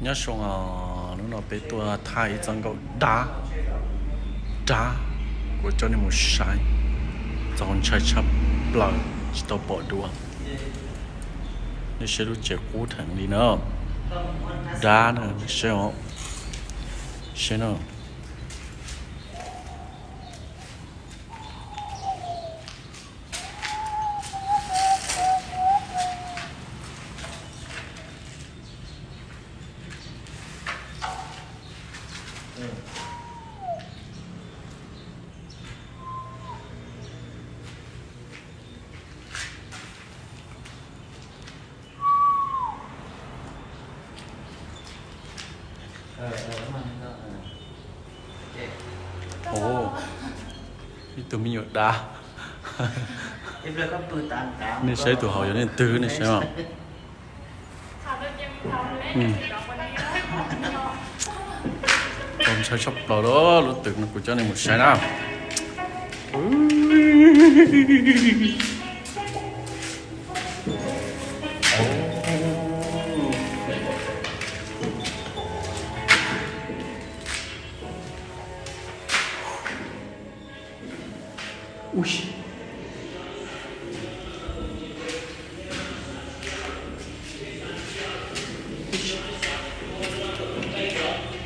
Nyob zoo os, hnub no peb tuaj thaij ib txoj nkauj dab, dab, kuv coj nej mus saib, txaus ntshai tshaj plaws, tsis tau pom dua. Nej saib lub tsev qub theem li na, dab na, nej saib os, saib na. Ib tug me nyuam dab. Nej saib tus hauv yog leej twg, nej saib os. Txaus ntshai tshaj plaws li, lub twg no kuv coj nej mus saib na.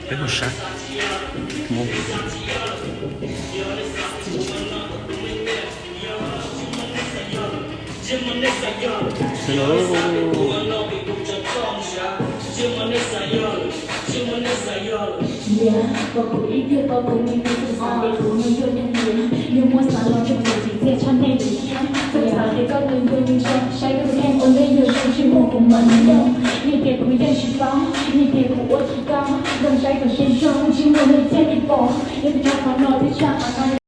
Peb mus saib. Hello. Ua kuv ib tiag tau tus me ntxhais tias kuv nws yog neeg tiag, yog muab xav los ntshe kuv tsis txiaj tshaj nej lwm thiab. Txawm xav tias koj nws yog neeg zoo, saib tus kheej ua ntej yog zoo, tsis muaj kuv mas nws zoo. Nej tias kuv yeej tsis paub, nej tias kuv ua tsis tau, nrog saib kom sib zoo, tsis muaj neeg thiaj li pom.